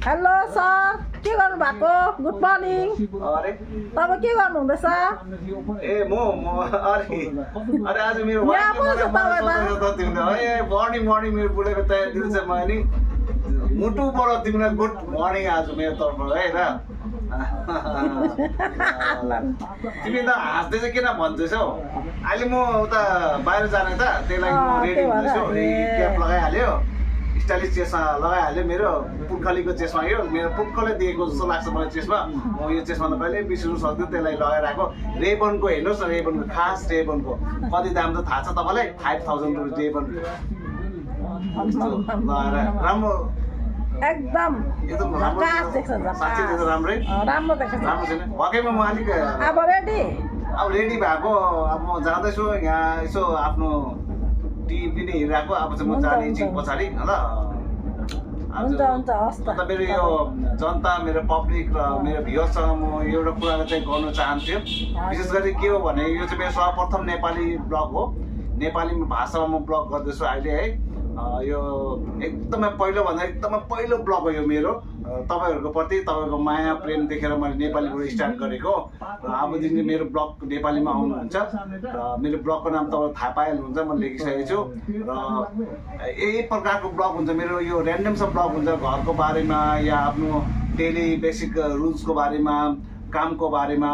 Hello sir, के गर्नु भएको? Good morning. अरे तपाईँ के गर्नु हुँदैछ? ए म अरे आज मेरो मर्निङ मेरो बुढेको तयार दिन्छ म नि मुटुबाट तिमीलाई गुड मर्निङ आज मेरो तर्फबाट है र तिमी त हाँस्दै चाहिँ किन भन्दैछौ? अहिले म उता बाहिर जाने त त्यही लागि म रेडी हुँदैछु। क्याप लगाइहाल्यो, स्टाइलिस चेस्मा लगाइहाल्यो, मेरो पुर्खलीको चेस्मा यो मेरो पुर्खले दिएको जस्तो लाग्छ मलाई चेस्मा। म यो चेस्मा त कहिले बिर्सिनु सक्दिनँ, त्यसलाई लगाएर आएको। रेबनको हेर्नुहोस् न, रेबनको खास रेबनको कति दाम त थाहा छ तपाईँलाई? 5000 रुपियाँ रेबन लगाएर राम्रो एकदम झकास देख्छ। साँच्चै त्यो त राम्रै राम्रो देख्छ। राम्रो छैन वाकैमा म अलिक अब रेडी भएको। अब म जाँदैछु यहाँ यसो आफ्नो टिभी पनि हेरिरहेको। अब चाहिँ म जाने एकछिन पछाडि ल। हुन्छ हस् त। मेरो यो जनता, मेरो पब्लिक र मेरो भ्युअर्ससँग म एउटा कुरा चाहिँ गर्नु चाहन्छु। विशेष गरी के हो भने यो चाहिँ मेरो सर्वप्रथम नेपाली ब्लग हो। नेपाली भाषामा म ब्लग गर्दैछु अहिले है। यो एकदमै पहिलो ब्लग हो यो मेरो। तपाईँहरूको प्रति तपाईँको माया प्रेम देखेर मैले नेपालीबाट स्टार्ट गरेको र अबदेखि मेरो ब्लग नेपालीमा आउनुहुन्छ र मेरो ब्लगको नाम तपाईँले थाहा पाइहाल्नुहुन्छ, म लेखिसकेको छु। र यही प्रकारको ब्लग हुन्छ मेरो। यो ऱ्यान्डम सब ब्लग हुन्छ, घरको बारेमा या आफ्नो डेली बेसिक रुल्सको बारेमा, कामको बारेमा,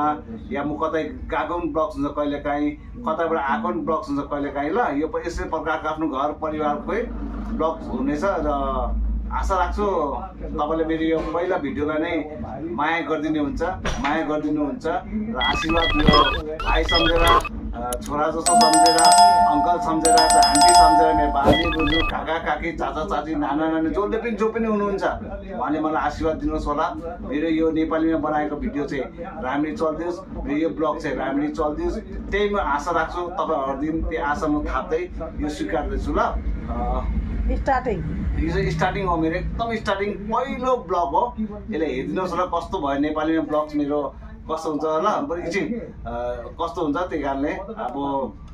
या म कतै गएको पनि ब्लग्स हुन्छ कहिलेकाहीँ, कतैबाट आएको पनि ब्लग्स हुन्छ कहिलेकाहीँ ल। यो यसै प्रकारको आफ्नो घर परिवारकै ब्लग्स हुनेछ र आशा राख्छु तपाईँले मेरो यो पहिला भिडियोलाई नै माया गरिदिनुहुन्छ र आशीर्वाद मेरो भाइ सम्झेर, छोरा जस्तो सम्झेर, अङ्कल सम्झेर, आन्टी सम्झेर, मेरो बाजे बोजू, काका काकी, चाचा चाची, नाना नानी जो पनि हुनुहुन्छ उहाँले मलाई आशीर्वाद दिनुहोस् होला। मेरो यो नेपालीमा बनाएको भिडियो चाहिँ राम्ररी चलिदियोस्, मेरो यो ब्लग चाहिँ राम्ररी चलिदियोस्, त्यही म आशा राख्छु। तपाईँहरूदेखि त्यो आशा म थाप्दै यो स्वीकार्दैछु ल। यो चाहिँ स्टार्टिङ हो मेरो, एकदम स्टार्टिङ पहिलो ब्लग हो। यसलाई हेरिदिनुहोस् ल कस्तो भयो नेपालीमा ब्लग्स मेरो कस्तो हुन्छ ल। एकछिन कस्तो हुन्छ, त्यही कारणले अब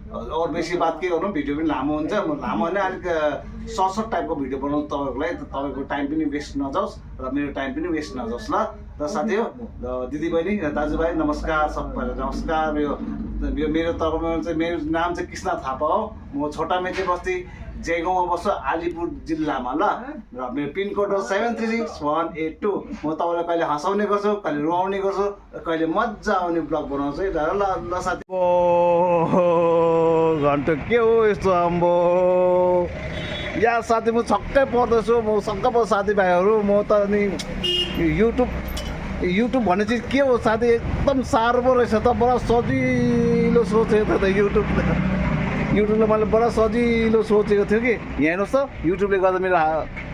अरू बेसी बात के गर्नु, भिडियो पनि लामो हुन्छ। लामो होइन, अलिक सर्ट टाइपको भिडियो बनाउँछु तपाईँको लागि, तपाईँको टाइम पनि वेस्ट नजाओस् र मेरो टाइम पनि वेस्ट नजाओस् ल। र साथी हो, दिदीबहिनी र दाजुभाइ नमस्कार, सबैलाई नमस्कार। यो मेरो तर्फमा चाहिँ मेरो नाम चाहिँ कृष्ण थापा हो। म छोटा मेची बस्ती जयगाउँमा बस्छु, अलिपुर जिल्लामा ल। र मेरो पिनकोड हो 736182। म तपाईँलाई कहिले हँसाउने गर्छु, कहिले रुवाउने गर्छु, कहिले मजा आउने ब्लग बनाउँछु है ल साथी। घन्टा के हो यस्तो आम्बो या साथी, म छक्कै पर्दैछु। म छक्क पर्छु साथीभाइहरू। म त अनि युट्युब भन्ने चिज के हो साथी? एकदम साह्रो पो रहेछ त। बडा सजिलो सोचेको थियो त युट्युबले मैले बडा सजिलो सोचेको थियो कि। यहाँ हेर्नुहोस् त, युट्युबले गर्दा मेरो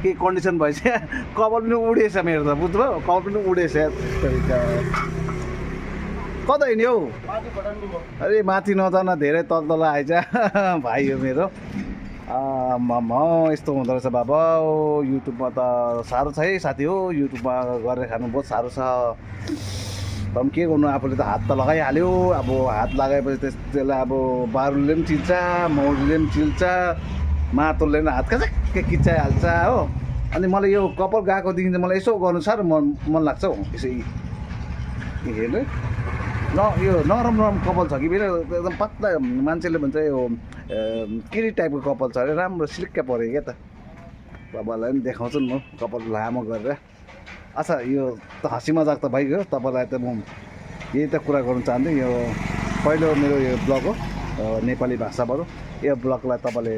केही कन्डिसन भएछ, कभर पनि उडेछ मेरो त, बुझ्नुभयो? कभर पनि उडेछ। कता हिँड्यो हौ? अरे माथि नजान, धेरै तल आइज भाइ हो मेरो। यस्तो हुँदो रहेछ बाबा। युट्युबमा त साह्रो छ है साथी हो। युट्युबमा गरेर खानु बहुत साह्रो छ। अब के गर्नु, आफूले त हात त लगाइहाल्यो। अब हात लगाएपछि त्यसलाई अब बारुले पनि चिल्छ, मौरीले पनि चिल्छ, मातोले पनि हात कचाक्कै किच्चाइहाल्छ हो। अनि मलाई यो कपाल गएकोदेखि चाहिँ मलाई यसो गर्नु साह्रो मन लाग्छ हौ। यसो हेर्नु न, यो नरम कपाल छ कि मेरो, एकदम पत्ला। मान्छेले भन्छ यो किरी टाइपको कपाल छ अरे, राम्रो सिल्क्क पऱ्यो क्या त। बाबालाई पनि देखाउँछु नि म कपाल लामो गरेर। अच्छा, यो त हाँसी मजाक त भइगयो। तपाईँलाई त म यही त कुरा गर्नु चाहन्थेँ। यो पहिलो मेरो यो ब्लग हो नेपाली भाषाबाट। यो ब्लगलाई तपाईँले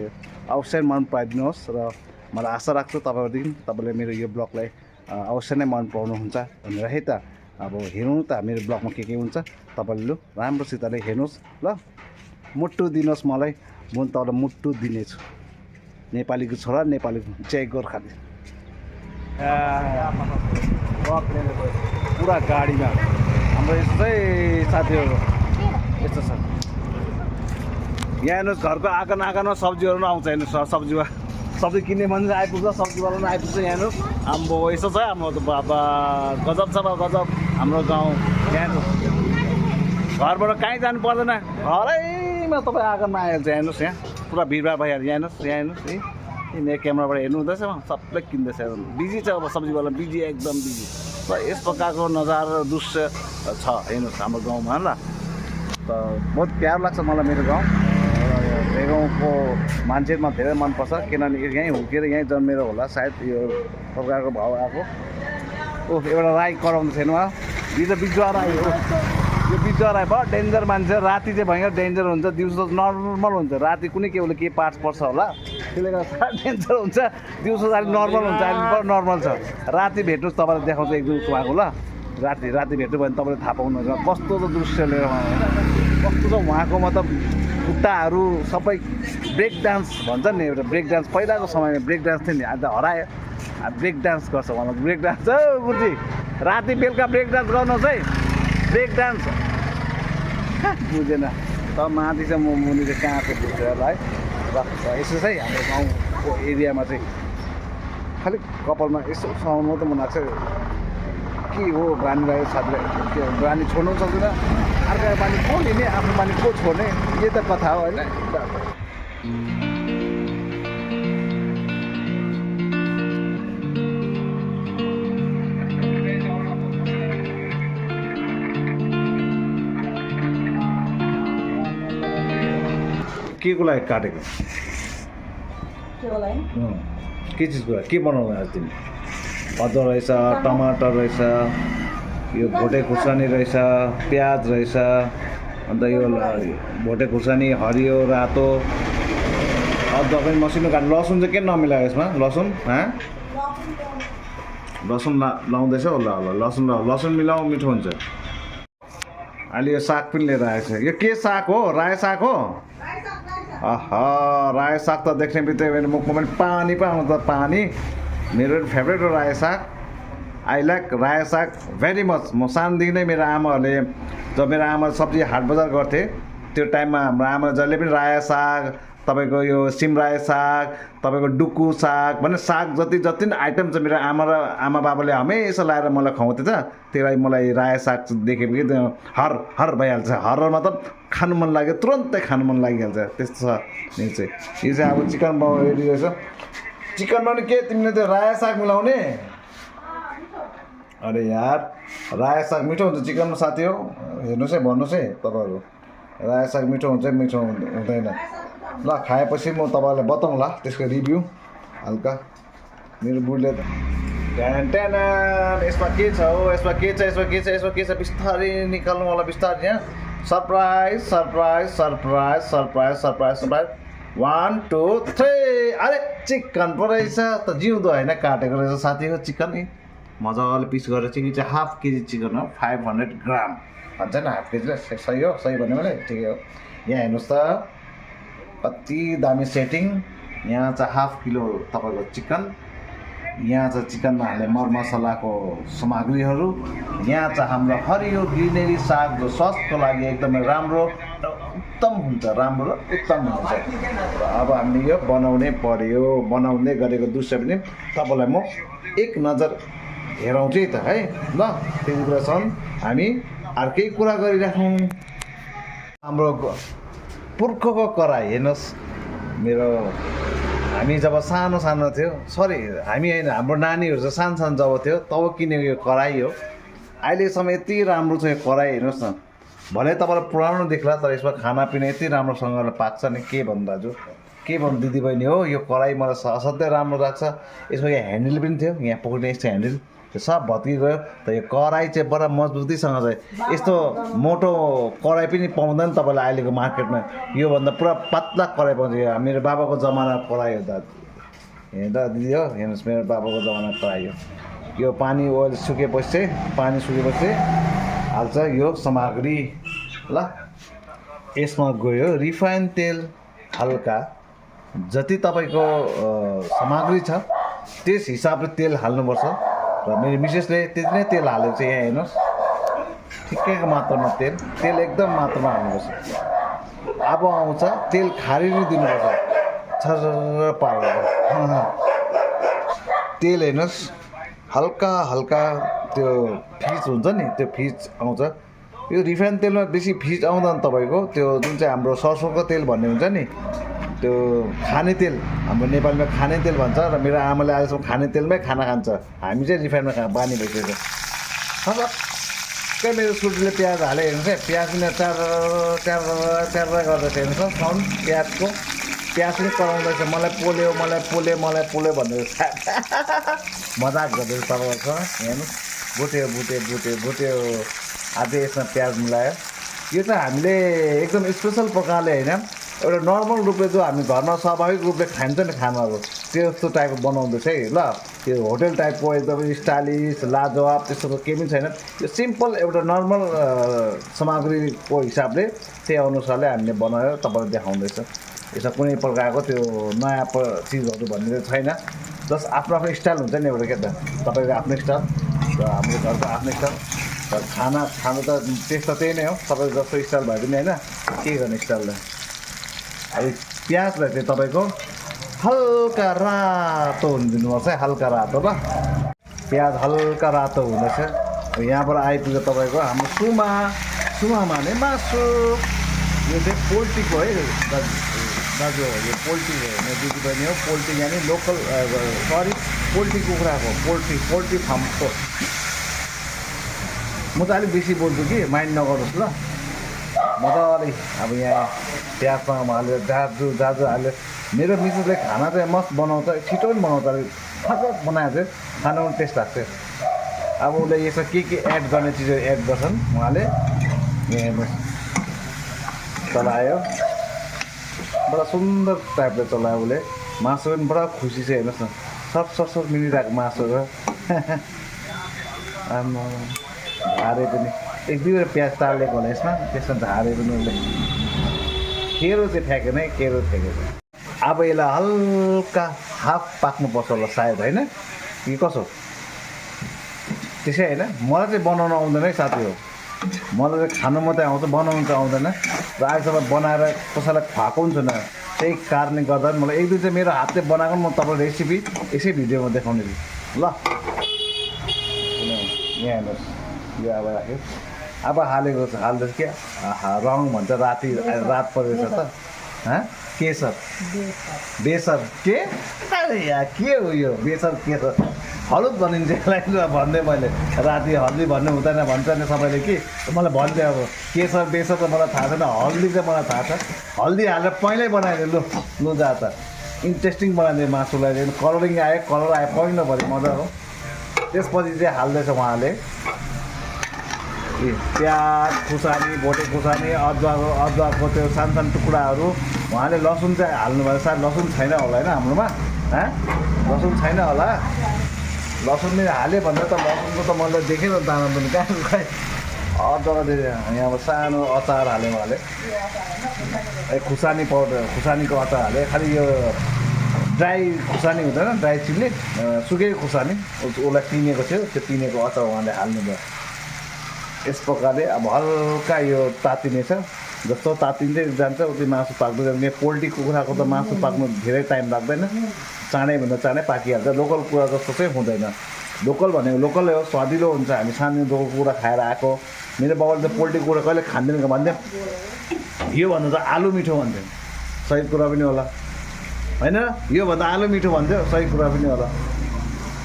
अवश्य मन पराइदिनुहोस् र मलाई आशा राख्छु तपाईँहरूदेखि तपाईँले मेरो यो ब्लगलाई अवश्य नै मन पराउनुहुन्छ भनेर है त। अब हेर्नु त मेरो ब्लगमा के हुन्छ, तपाईँले लु राम्रोसितले हेर्नुहोस् ल। मुट्टु दिनुहोस् मलाई, म तपाईँलाई मुट्टु दिनेछु। नेपालीको छोरा, नेपालीको जय गोर्खाली। पुरा गाडीमा हाम्रो यस्तै साथीहरू यस्तो छ। यहाँ हेर्नुहोस्, घरको आँगनमा सब्जीहरू पनि आउँछ। हेर्नुहोस् सब्जी किन्ने मान्छे आइपुग्छ, सब्जीवाला पनि आइपुग्छ। यहाँ हेर्नुहोस्, आम्बो यस्तो छ हाम्रो त बाबा, गजब छ गजब हाम्रो गाउँ। यहाँ घरबाट कहीँ जानु पर्दैन, घरैमा तपाईँ आँगनमा आइहाल्छ। हेर्नुहोस् यहाँ पुरा भिडभाड भइहाल्छ। यहाँ हेर्नुहोस् है यिनीहरू क्यामेराबाट हेर्नु हुँदैछ सबले किन्दैछ बिजी छ अब सब्जीवाला बिजी एकदम बिजी र यस प्रकारको नजारा दृश्य छ हेर्नुहोस् हाम्रो गाउँमा ल त बहुत प्यारो लाग्छ मलाई मेरो गाउँ र गाउँको मान्छेमा धेरै मनपर्छ किनभने यहीँ हुर्केर यहीँ जन्मेर होला सायद यो प्रकारको भाउ आएको एउटा राई कराउँदै छैन बिजुवा राई हो यो बिजुवा राई भयो डेन्जर मान्छे राति चाहिँ भयङ्कर डेन्जर हुन्छ दिउँसो नर्मल हुन्छ राति कुनै के उसले के पार्ट्स पर्छ होला त्यसले गर्दा डेन्जर हुन्छ दिउँसो अलिक नर्मल हुन्छ अहिले नर्मल छ राति भेट्नुहोस् तपाईँलाई देखाउँछ एकदम उहाँको ल राति भेट्नु भयो भने तपाईँले थाहा पाउनुहुन्छ कस्तो त दृश्य लिएर कस्तो छ उहाँको मतलब खुट्टाहरू सबै ब्रेक डान्स भन्छ नि एउटा ब्रेक डान्स पहिलाको समयमा ब्रेक डान्स थियो नि आज हरायो ब्रेक डान्स गर्छ उहाँलाई ब्रेक डान्स हो गुरुजी राति बेलुका ब्रेक डान्स गर्नुहोस् है ब्रेक डान्स बुझेन त माथि चाहिँ म मुनि चाहिँ कहाँ चाहिँ बुझ्छ होला है र यसो चाहिँ हाम्रो गाउँको एरियामा चाहिँ खालि कपालमा यसो सुहाउनु त मन लाग्छ के हो बानीलाई साथीलाई के बानी छोड्नु सक्दैन अर्को बानी को लिने आफ्नो बानी को छोड्ने यही त कथा हो होइन के को लागि काटेको के चिजको लागि के बनाउनु आज तिमी अदुवा रहेछ टमाटर रहेछ यो भोटे खुर्सानी रहेछ प्याज रहेछ अन्त यो भोटे खुर्सानी हरियो रातो अदुवा पनि मसिनो काट्नु लसुन चाहिँ के नमिलायो यसमा लसुन लसुन लाउँदैछ ल लसुन मिलाऊ मिठो हुन्छ अहिले यो साग पनि लिएर आएछ यो के साग हो रायो साग हो रायो साग त देख्ने बित्तिकै मुखमा पनि पानी पो आउँछ पानी मेरो फेभरेट हो रायो साग आई लाइक रायो साग भेरी मच म सानोदेखि नै मेरो आमाहरूले जब मेरो आमा सब्जी हाट बजार गर्थे त्यो टाइममा हाम्रो आमा जहिले पनि रायो साग तपाईँको यो सिमरायो साग तपाईँको डुकु साग भने साग जति पनि आइटम छ मेरो आमा र आमा बाबाले हमेसा लाएर मलाई खुवाउँथे त त्यही लागि मलाई रायो साग देखेपछि हर भइहाल्छ हर मतलब खानु मन लाग्यो तुरन्तै खानु मन लागिहाल्छ त्यस्तो छ यो चाहिँ अब चिकन रेडी रहेछ चिकनमा पनि के तिमीले त्यो रायो साग मिलाउने अरे यार रायो साग मिठो हुन्छ चिकनमा साथी हो हेर्नुहोस् है भन्नुहोस् है तपाईँहरू रायो साग मिठो हुन्छ मिठो हुँदैन ल खाएपछि म तपाईँलाई बताउँला त्यसको रिभ्यू हल्का मेरो बुढीले टेन यसमा के छ हो यसमा के छ बिस्तारै निकाल्नु होला बिस्तारै यहाँ सरप्राइज 1 2 3 अरे चिकन पो रहेछ त जिउँदो होइन काटेको रहेछ साथी हो चिकन मजाले पिस गरेर चाहिँ चाहिँ हाफ केजी चिकन हो 500 ग्राम भन्छ नि हाफ केजी सही हो सही भन्यो भने ठिकै हो यहाँ हेर्नुहोस् त कति दामी सेटिङ यहाँ चाहिँ हाफ किलो तपाईँको चिकन यहाँ चाहिँ चिकनमा हाल्ने मरमसलाको सामग्रीहरू यहाँ चाहिँ हाम्रो हरियो ग्रिनेरी साग जो स्वास्थ्यको लागि एकदमै राम्रो उत्तम हुन्छ राम्रो र उत्तम हुन्छ अब हामीले यो बनाउनै पर्यो बनाउँदै गरेको दृश्य पनि तपाईँलाई म एक नजर हेराउँछु है त है ल त्यति बेलासम्म हामी अर्कै कुरा गरिराखौँ हाम्रो पुर्खोको कराई हेर्नुहोस् मेरो हामी जब सानो थियो सरी हामी होइन हाम्रो नानीहरू चाहिँ सानो जब थियो तब किनेको यो कराई हो अहिलेसम्म यति राम्रो छ यो कराई हेर्नुहोस् न भले तपाईँलाई पुरानो देख्ला तर यसमा खानापिना यति राम्रोसँगले पाक्छ नि के भन्नु दाजु के भन्नु दिदीबहिनी हो यो कराई मलाई असाध्यै राम्रो लाग्छ यसमा यहाँ ह्यान्डल पनि थियो यहाँ पक्रिने यस्तो ह्यान्डल त्यो सब भत्किगयो त यो कराई चाहिँ बडा मजबुतीसँग चाहिँ यस्तो मोटो कराई पनि पाउँदैन तपाईँलाई अहिलेको मार्केटमा योभन्दा पुरा पातला कराई पाउँछ मेरो बाबाको जमाना कराई हो दाजु हेर्दा दिदी हो हेर्नुहोस् मेरो बाबाको जमाना कराई हो यो पानी ओइल सुकेपछि हाल्छ यो सामग्री ल यसमा गयो रिफाइन तेल हल्का जति तपाईँको सामग्री छ त्यस हिसाबले तेल हाल्नुपर्छ र मेरो मिसेसले त्यति नै तेल हालेको छ यहाँ हेर्नुहोस् ठिकैको मात्रामा तेल एकदम मात्रामा हाल्नुपर्छ अब आउँछ तेल खारिनु दिनुपर्छ छर पारेर तेल हेर्नुहोस् हल्का त्यो फिज हुन्छ नि त्यो फिज आउँछ यो रिफाइन तेलमा बेसी फिज आउँदैन तपाईँको त्यो जुन चाहिँ हाम्रो सरसोको तेल भन्ने हुन्छ नि त्यो खाने तेल हाम्रो नेपालीमा खाने तेल भन्छ र मेरो आमाले आजसम्म खाने तेलमै खाना खान्छ हामी चाहिँ रिफाइनमा बानी भइसक्यो सबकै मेरो सुटीले प्याज हाले हेर्नुहोस् है प्याज पनि चार गर्दैछ हेर्नुहोस् साउन्ड प्याजको प्याज पनि कराउँदैछ मलाई पोल्यो भनेर मजाक गर्दैछ तपाईँको हेर्नुहोस् भुट्यो अझै यसमा प्याज मिलायो यो चाहिँ हामीले एकदम स्पेसल प्रकारले होइन एउटा नर्मल रूपले जो हामी घरमा स्वाभाविक रूपले खान्छ नि खानाहरू त्यस्तो टाइपको बनाउँदैछ है ल त्यो होटल टाइपको एकदमै स्टाइलिस लाजवाब त्यस्तो केही पनि छैन यो सिम्पल एउटा नर्मल सामग्रीको हिसाबले त्यही अनुसारले हामीले बनाएर तपाईँलाई देखाउँदैछ यसमा कुनै प्रकारको त्यो नयाँ चिजहरू भन्ने छैन जस्ट आफ्नो स्टाइल हुन्छ नि एउटा के त तपाईँको आफ्नो स्टाइल र हाम्रो घरको आफ्नो स्टाइल र खाना त टेस्ट त त्यही नै हो तपाईँको जस्तो स्टाइल भए पनि होइन के गर्ने स्टाइललाई अब प्याजलाई चाहिँ तपाईँको हल्का रातो हुन दिनुपर्छ है हल्का रातो ल प्याज हल्का रातो हुँदैछ यहाँबाट आइपुग्यो तपाईँको हाम्रो सुमा माने मासु यो चाहिँ पोल्ट्रीको है दाजु यो पोल्ट्री हो दिदी बहिनी हो पोल्ट्री यानि लोकल पोल्ट्री कुखुराको पोल्ट्री फार्मको म त अलिक बेसी बोल्छु कि माइन्ड नगर्नुहोस् ल मजाले अब यहाँ प्याजसँग हालेर जाजु हालेर मेरो मिसेसले खाना चाहिँ मस्त बनाउँछ छिटो पनि बनाउँछ अलिक फटाफट बनाएको चाहिँ खाना पनि टेस्ट लाग्छ अब उसले यसमा के एड गर्ने चिजहरू एड गर्छन् उहाँले यहाँ चलायो बडा सुन्दर टाइपले चलायो उसले मासु पनि बडा खुसी छ हेर्नुहोस् न सब मिलिरहेको मासु र झारे पनि एक दुईवटा प्याज तालिएको होला यसमा त्यसमा झारे पनि उसले केरो चाहिँ फ्याँकेन है केरो फ्याँकेको अब यसलाई हल्का हाफ पाक्नुपर्छ होला सायद होइन कि कसो त्यसै होइन मलाई चाहिँ बनाउन आउँदैन है साथी हो मलाई चाहिँ खानु मात्रै आउँछ बनाउनु चाहिँ आउँदैन र आजसम्म बनाएर कसैलाई खुवाएको पनि छैन त्यही कारणले गर्दा मलाई एक दुई चाहिँ मेरो हातले बनाएको म तपाईँलाई रेसिपी यसै भिडियोमा देखाउने ल यहाँ हेर्नुहोस् यो अब राख्यो अब हाल्दैछ क्या रङ भन्छ रात परेछ त केसर बेसर के अरे यहाँ के हो यो बेसर केसर हलुद भनिन्छ यसलाई भन्दै मैले राति हल्दी भन्नु हुँदैन भन्छ नि सबैले कि मलाई भन्थ्यो अब केसर बेसर त मलाई थाहा छैन हल्दी चाहिँ मलाई थाहा छ हल्दी हालेर पहिल्यै बनाइदियो लु जा त इन्ट्रेस्टिङ बनाइदियो मासुलाई कलरिङ आयो कलर आयो पहिलोभरि मजा हो त्यसपछि चाहिँ हाल्दैछ उहाँले प्याज खुर्सानी भोटे खुर्सानी अदुवाको त्यो सानो टुक्राहरू उहाँले लसुन चाहिँ हाल्नुभयो सायद लसुन छैन होला होइन हाम्रोमा लसुन छैन होला लसुन नै हाल्यो भन्दा त लसुनको त मैले देखेन दाना पनि कहाँ खै अदुवा यहाँ अब सानो अचार हाल्यो उहाँले खुर्सानी पाउडर खुर्सानीको अचार हाल्यो खालि यो ड्राई खुर्सानी हुँदैन ड्राई चिल्ली सुकेको खुर्सानी उसलाई पिनेको थियो त्यो पिनेको अचार उहाँले हाल्नुभयो यस प्रकारले अब हल्का यो तातिनेछ जस्तो तातिँदै जान्छ उति मासु पाक्दै जान्छ पोल्ट्री कुखुराको त मासु पाक्नु धेरै टाइम लाग्दैन चाँडैभन्दा चाँडै पाकिहाल्छ लोकल कुरा जस्तो चाहिँ हुँदैन लोकल भनेको लोकलै हो स्वादिलो हुन्छ हामी सानो लोकल कुखुरा खाएर आएको मेरो बाबाले त पोल्ट्री कुखुरा कहिले खाँदैन भन्थ्यो योभन्दा त आलु मिठो भन्थ्यो सही कुरा पनि होला होइन योभन्दा आलु मिठो भन्थ्यो सही कुरा पनि होला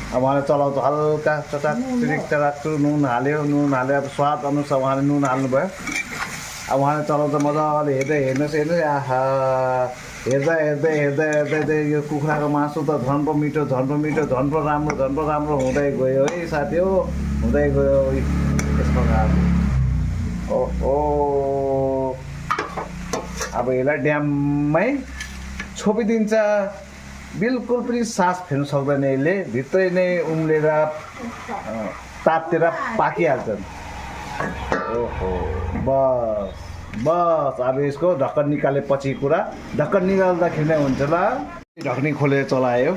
अब उहाँले चलाउँछ हल्का चटाक नुन हाल्यो अब स्वाद अनुसार उहाँले नुन हाल्नुभयो अब उहाँले चलाउँछ मजाले हेर्नुहोस् आहा हेर्दा यो कुखुराको मासु त झन् पो मिठो झन् पो राम्रो हुँदै गयो है साथी हो हुँदै गयो यस प्रकार ओ अब यसलाई ड्याममै छोपिदिन्छ बिल्कुल पनि सास फेर्नु सक्दैन यसले भित्रै नै उम्लेर तातेर पाकिहाल्छन् ओहो बस अब यसको ढक्कन निकालेपछि कुरा ढक्कन निकाल्दाखेरि नै हुन्छ ल ढक्नी खोलेर चलायो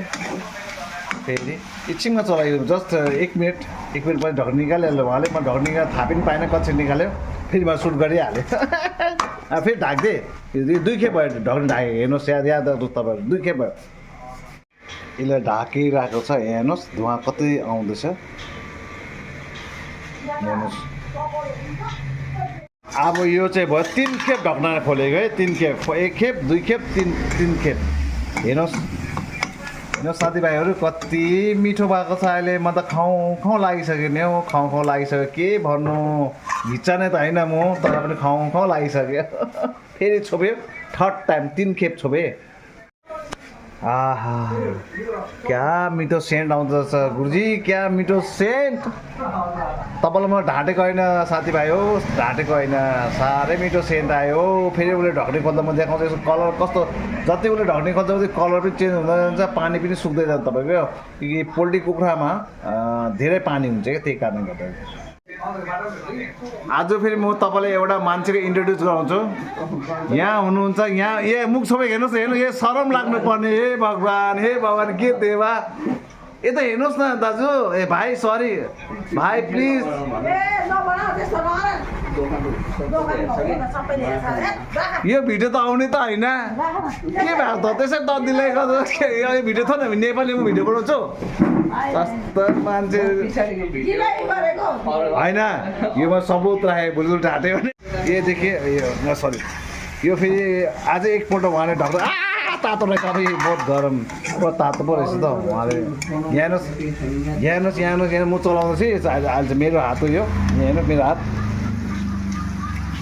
फेरि एकछिनमा चलायो जस्ट एक मिनट पछि ढक्नी निकालिहाल्यो उहाँले म ढक्नी थाहा पनि पाएन कसरी निकाल्यो फेरि म सुट गरिहालेँ फेरि ढाक्दिएँ दुई खेप भयो ढक्नी ढाकेँ हेर्नुहोस् याद तपाईँहरू दुई खेप भयो यसलाई ढाकिरहेको छ हेर्नुहोस् धुवा कतै आउँदैछ हेर्नुहोस् अब यो चाहिँ भयो 3 खेप ढक्ना खोलेको है 3 खेप 1 खेप 2 खेप 3 खेप हेर्नुहोस् हेर्नुहोस् साथीभाइहरू कति मिठो भएको छ अहिले म त खाउँ लागिसक्यो नि हौ खाउँ लागिसक्यो के भन्नु घिच्चा नै त होइन म तर पनि खाउँ लागिसक्यो फेरि छोप्यो थर्ड टाइम 3 खेप छोपे आहा क्या मिठो सेन्ट आउँदछ गुरुजी क्या मिठो सेन्ट तपाईँलाई म ढाँटेको होइन साथीभाइ हो ढाँटेको होइन साह्रै मिठो सेन्ट आयो फेरि उसले ढक्ने खोल्दा म देखाउँछु यसको कलर कस्तो जति उसले ढक्ने खोल्छ उति कलर पनि चेन्ज हुँदै जान्छ पानी पनि सुक्दै जान्छ तपाईँको कि पोल्ट्री कुखुरामा धेरै पानी हुन्छ क्या त्यही कारणले गर्दा आज फेरि म तपाईँलाई एउटा मान्छेको इन्ट्रोड्युस गराउँछु यहाँ हुनुहुन्छ यहाँ ए मुख सबै हेर्नुहोस् हेर्नु ए शरम लाग्नुपर्ने हे भगवान् के देवा यता हेर्नुहोस् न दाजु ए भाइ सरी भाइ प्लिज यो भिडियो त आउने त होइन के भएको त त्यसै दर्दीलाई गर्दा यो भिडियो थियो नि नेपालीमा भिडियो बनाउँछु कस्तो मान्छे होइन यो म सबुत राखेँ भोलि ढाँट्यो भने देखिए यो सरी यो फेरि अझै एकपल्ट उहाँले ढक्दा तातो रहेछ अब बहुत गरम बहुत तातो पो रहेछ त उहाँले यहाँ हेर्नुहोस् म चलाउँदैछु अहिले चाहिँ मेरो हात हो यो यहाँ हेर्नुहोस् मेरो हात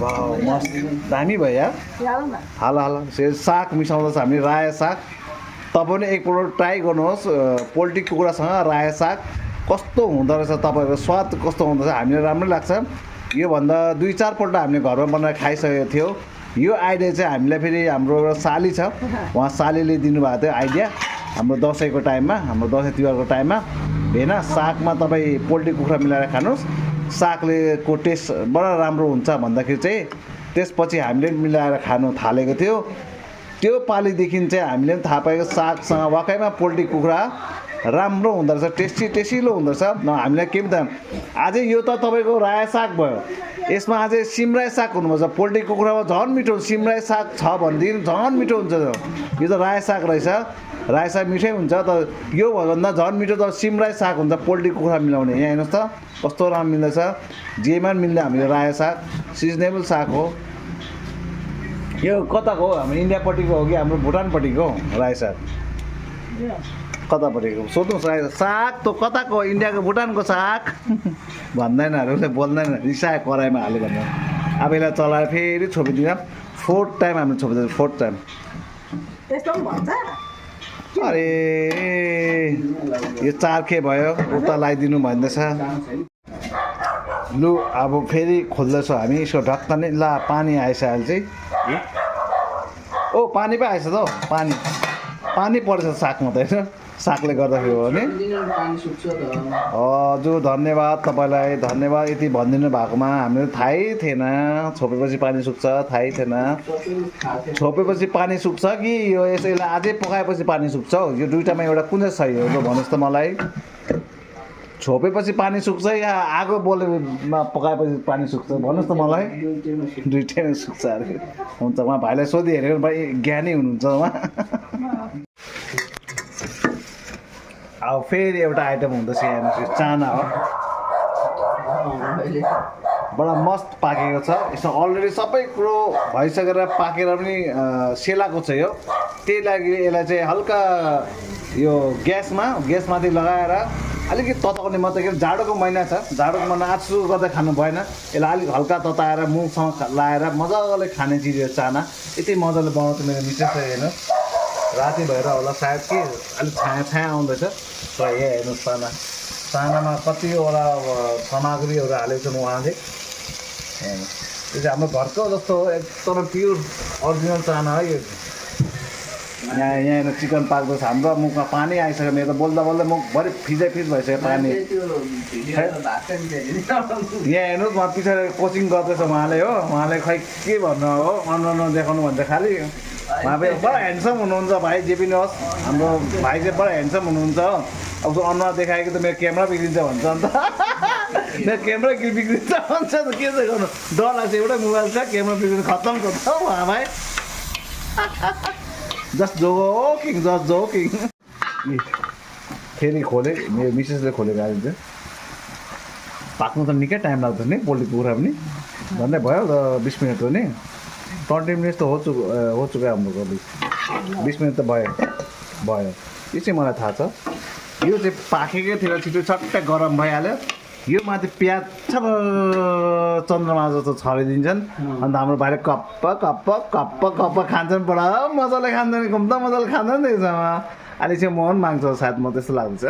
मस्त दामी भयो यार हाल साग मिसाउँदैछ हामी रायो साग तपाईँ पनि एकपल्ट ट्राई गर्नुहोस् पोल्ट्री कुखुरासँग रायो साग कस्तो हुँदो रहेछ तपाईँहरूको स्वाद कस्तो हुँदो रहेछ हामीलाई राम्रै लाग्छ योभन्दा 2-4 पल्ट हामीले घरमा बनाएर खाइसकेको थियो यो आइडिया चाहिँ हामीलाई फेरि हाम्रो एउटा साली छ उहाँ सालीले दिनुभएको थियो आइडिया हाम्रो दसैँको टाइममा हाम्रो दसैँ तिहारको टाइममा होइन सागमा तपाईँ पोल्ट्री कुखुरा मिलाएर खानुहोस् सागले को टेस्ट बडा राम्रो हुन्छ भन्दाखेरि चाहिँ त्यसपछि हामीले मिलाएर खानु थालेको थियो त्यो पालिदेखि चाहिँ हामीले पनि थाहा पाएको सागसँग वाकैमा पोल्ट्री कुखुरा राम्रो हुँदो रहेछ टेस्टिलो हुँदो रहेछ हामीलाई के पनि त अझै यो त तपाईँको रायो साग भयो यसमा अझै सिमरायो साग हुनुपर्छ पोल्ट्री कुखुरामा झन् मिठो सिमरायो साग छ भनेदेखि झन् मिठो हुन्छ यो त रायो साग रहेछ रायो साग मिठै हुन्छ त यो भन्दा झन् मिठो त सिमरायो साग हुन्छ पोल्ट्री कुखुरा मिलाउने यहाँ हेर्नुहोस् त कस्तो राम्रो मिल्दैछ जेमा मिल्ने हामीले रायो साग सिजनेबल साग हो यो कताको हो हाम्रो इन्डियापट्टिको हो कि हाम्रो भुटानपट्टिको हो रायो साग कतापट्टिको सोध्नुहोस् रायो साग त कताको इन्डियाको भुटानको साग भन्दैन उसले बोल्दैन रिसायो कराईमा हाल्यो भनेर अब यसलाई चलाएर फेरि छोपिदिँदा 4th टाइम हामीले छोपिदिन्छ 4th टाइम अरे यो 4 खे भयो उता लगाइदिनु भन्दैछ लु अब फेरि खोल्दैछौँ हामी यसको ढक्का नै ला पानी आएछ अहिले चाहिँ ओ पानी पो आएछ त पानी परेछ सागमा त होइन सागले गर्दाखेरि हो भने हजुर धन्यवाद तपाईँलाई धन्यवाद यति भनिदिनु भएकोमा हामीलाई थाहै थिएन छोपेपछि पानी सुक्छ थाहै थिएन छोपेपछि पानी सुक्छ कि यो यसैलाई अझै पकाएपछि पानी सुक्छ हौ यो दुइटामा एउटा कुन चाहिँ सही हो भन्नुहोस् त मलाई छोपेपछि पानी सुक्छ या आगो बोलेमा पकाएपछि पानी सुक्छ भन्नुहोस् त मलाई दुइटैमा सुक्छ अरे हुन्छ उहाँ भाइलाई सोधिहेरेको भाइ ज्ञानी हुनुहुन्छ उहाँ अब फेरि एउटा आइटम हुँदैछ यहाँ चाना हो बडा मस्त पाकेको छ यसमा अलरेडी सबै कुरो भइसकेर पाकेर पनि सेलाएको छ यो त्यही लागि यसलाई चाहिँ हल्का यो ग्यासमाथि लगाएर अलिकति तताउने मात्रै के जाडोको महिना छ जाडोको महिना आजसु गर्दा खानु भएन यसलाई अलिक हल्का तताएर मुखसँग लाएर मजाले खाने चिज यो चाना यति मजाले बनाउँछ मेरो मिसेस हेर्नु राति भएर होला सायद कि अलिक छाया आउँदैछ र यहाँ हेर्नुहोस् चानामा कतिवटा सामग्रीहरू हालेको छन् उहाँले हेर्नुहोस् यो चाहिँ हाम्रो घरको जस्तो एकदम प्योर ओरिजिनल चाना है यो यहाँ हेर्नु चिकन पाक्दैछ हाम्रो मुखमा पानी आइसक्यो मेरो त बोल्दा मुखभरि फिज भइसक्यो पानी यहाँ हेर्नुहोस् उहाँ पछाडि कोचिङ गर्दैछ उहाँले हो उहाँले खै के भन्नु हो अनुहार देखाउनु भन्छ खालि उहाँ पनि बडा ह्यान्डसम हुनुहुन्छ भाइ जे पनि होस् हाम्रो भाइ चाहिँ बडा ह्यान्डसम हुनुहुन्छ हो अब उसको अनुहार देखाएको त मेरो क्यामेरा बिग्रिन्छ भन्छ अन्त मेरो क्यामेरा बिग्रिन्छ भन्छ त के चाहिँ गर्नु डर लाग्छ एउटै मोबाइल छ क्यामेरा बिग्रिनु खत्तम छ त उहाँ भाइ जस्ट जोकिङ फेरि खोले मेरो मिसेसले खोलेको आज चाहिँ पाक्नु त निकै टाइम लाग्छ नि पोल्ट्री कुखुरा पनि झन्डै भयो 20 मिनट हो नि 20 मिनट त हो चुक्यो हाम्रो कति 20 मिनट त भयो यो चाहिँ मलाई थाहा छ यो चाहिँ पाकेकै थियो छिटो छट्टै गरम भइहाल्यो यो माथि प्याज छ चन्द्रमा जस्तो छरिदिन्छन् अन्त हाम्रो भाइले कप्प खान्छन् बडा मजाले खान्छन् घुम्दा मजाले खान्छन् त्यसमा अहिले चाहिँ मोहन माग्छ सायद म त्यस्तो लाग्छ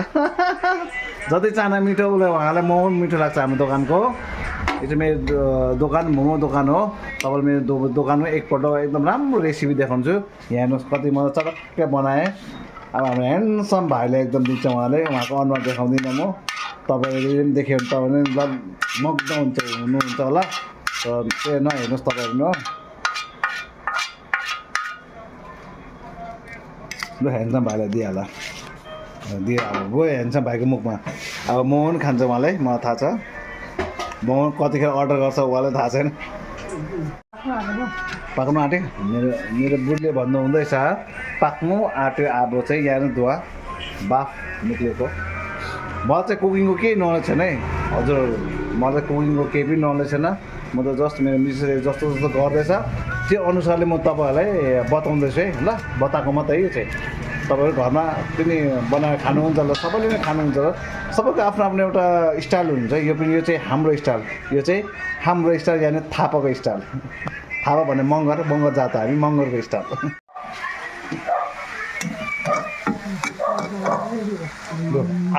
जति चाना मिठो उसले उहाँलाई मोहन मिठो लाग्छ हाम्रो दोकानको यो चाहिँ मेरो दोकान मोमो दोकान हो तपाईँले मेरो दोकानमा एकपल्ट एकदम राम्रो रेसिपी देखाउँछु यहाँ हेर्नुहोस् कति मजा चटक्कै बनाएँ अब हाम्रो ह्यान्डसम भाइले एकदम दिन्छ उहाँले उहाँको अनुहार देखाउँदिनँ म तपाईँहरूले पनि देख्यो भने तपाईँले मग्न हुनुहुन्छ होला त्यो नहेर्नुहोस् तपाईँहरू न ल ह्यान्डसम भाइलाई दिइहाल अब गयो ह्यान्डसम भाइको मुखमा अब मोहन खान्छ उहाँलाई मलाई थाहा छ मोहन कतिखेर अर्डर गर्छ उहाँलाई थाहा छैन पाक्नु आँट्यो मेरो बुढीले भन्नु हुँदैछ पाक्नु आँट्यो अब चाहिँ यहाँ धुवा बाफ निक्लेको मलाई चाहिँ कुकिङको केही नलेज छैन है हजुर मलाई कुकिङको केही पनि नलेज छैन म त जस्ट मेरो मिसेसले जस्तो जस्तो गर्दैछ त्यो अनुसारले म तपाईँहरूलाई बताउँदैछु है ल बताएको मात्रै यो चाहिँ तपाईँहरू घरमा पनि बनाएर खानुहुन्छ ल सबैले नै खानुहुन्छ ल सबैको आफ्नो आफ्नो एउटा स्टाइल हुन्छ यो पनि यो चाहिँ हाम्रो स्टाइल यो चाहिँ हाम्रो स्टाइल यानि थापाको स्टाइल थापा भने मगर जात हामी मगरको स्टाइल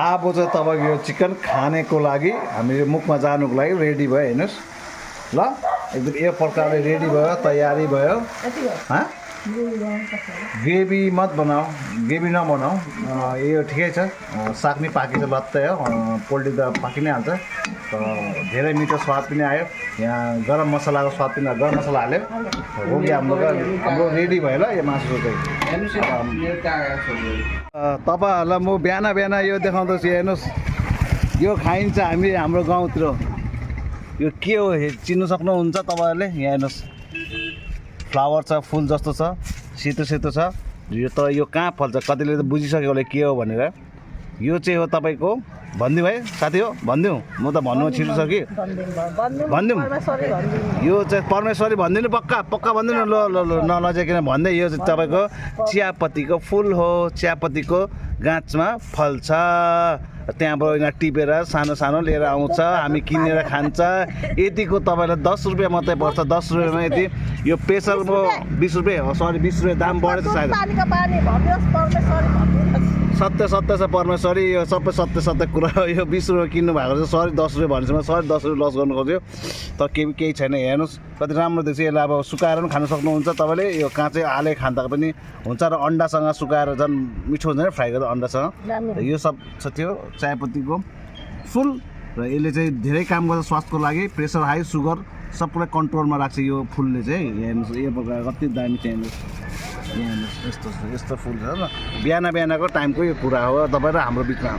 अब चाहिँ तपाईँको यो चिकन खानेको लागि हामी यो मुखमा जानुको लागि रेडी भयो हेर्नुहोस् ल एकदम यो प्रकारले रेडी भयो तयारी भयो ग्रेभी मत बनाऊ ग्रेभी नबनाऊ यो ठिकै छ साग पनि पाकेको लत्तै हो पोल्ट्री त पाकि नै हाल्छ धेरै मिठो स्वाद पनि आयो यहाँ गरम मसलाको स्वाद पनि गरम मसला हाल्यो हो कि हाम्रो रेडी भयो ल यो मासु चाहिँ तपाईँहरूलाई म बिहान यो देखाउँदैछु हेर्नुहोस् यो खाइन्छ हाम्रो गाउँतिर यो के हो चिन्नु सक्नुहुन्छ तपाईँहरूले यहाँ हेर्नुहोस् फ्लावर छ फुल जस्तो छ सेतो सेतो छ यो त यो कहाँ फल्छ कतिले त बुझिसक्यो होला के हो भनेर यो चाहिँ हो तपाईँको भनिदिउँ है साथी हो भनिदिउँ म त भन्नु छिटो छ कि भनिदिउँ यो चाहिँ परमेश्वरी भनिदिनु पक्का भनिदिनु ल नलजाइकन भन्दै यो चाहिँ तपाईँको चियापत्तीको फुल हो चियापत्तीको गाँचमा फल्छ त्यहाँबाट यिनीहरू टिपेर सानो सानो लिएर आउँछ हामी किनेर खान्छ यतिको तपाईँलाई 10 रुपियाँ मात्रै पर्छ 10 रुपियाँमा यति यो प्रेसरमा 20 रुपियाँ सरी 20 रुपियाँ दाम बढेछ सायद सत्य छ परमेश्वरी यो सबै सत्य कुरा हो यो 20 रुपियाँ किन्नु भएको चाहिँ सरी 10 रुपियाँ भनेपछि म सरी 10 रुपियाँ लस गर्नु खोज्यो तर केही छैन हेर्नुहोस् कति राम्रो देख्छ यसलाई अब सुकाएर पनि खान सक्नुहुन्छ तपाईँले यो काँचै हाले खाँदा पनि हुन्छ र अन्डासँग सुकाएर झन् मिठो हुन्छ नि फ्राई गर्दा अन्डासँग यो सब छ त्यो चियापत्तीको फुल र यसले चाहिँ धेरै काम गर्छ स्वास्थ्यको लागि प्रेसर हाई सुगर सबैलाई कन्ट्रोलमा राख्छ यो फुलले चाहिँ हेर्नुहोस् यो प्रकार कति दामी चाहिँ हेर्नुहोस् यस्तो फुल छ ल बिहानको टाइमको यो कुरा हो तपाईँ र हाम्रो बिचमा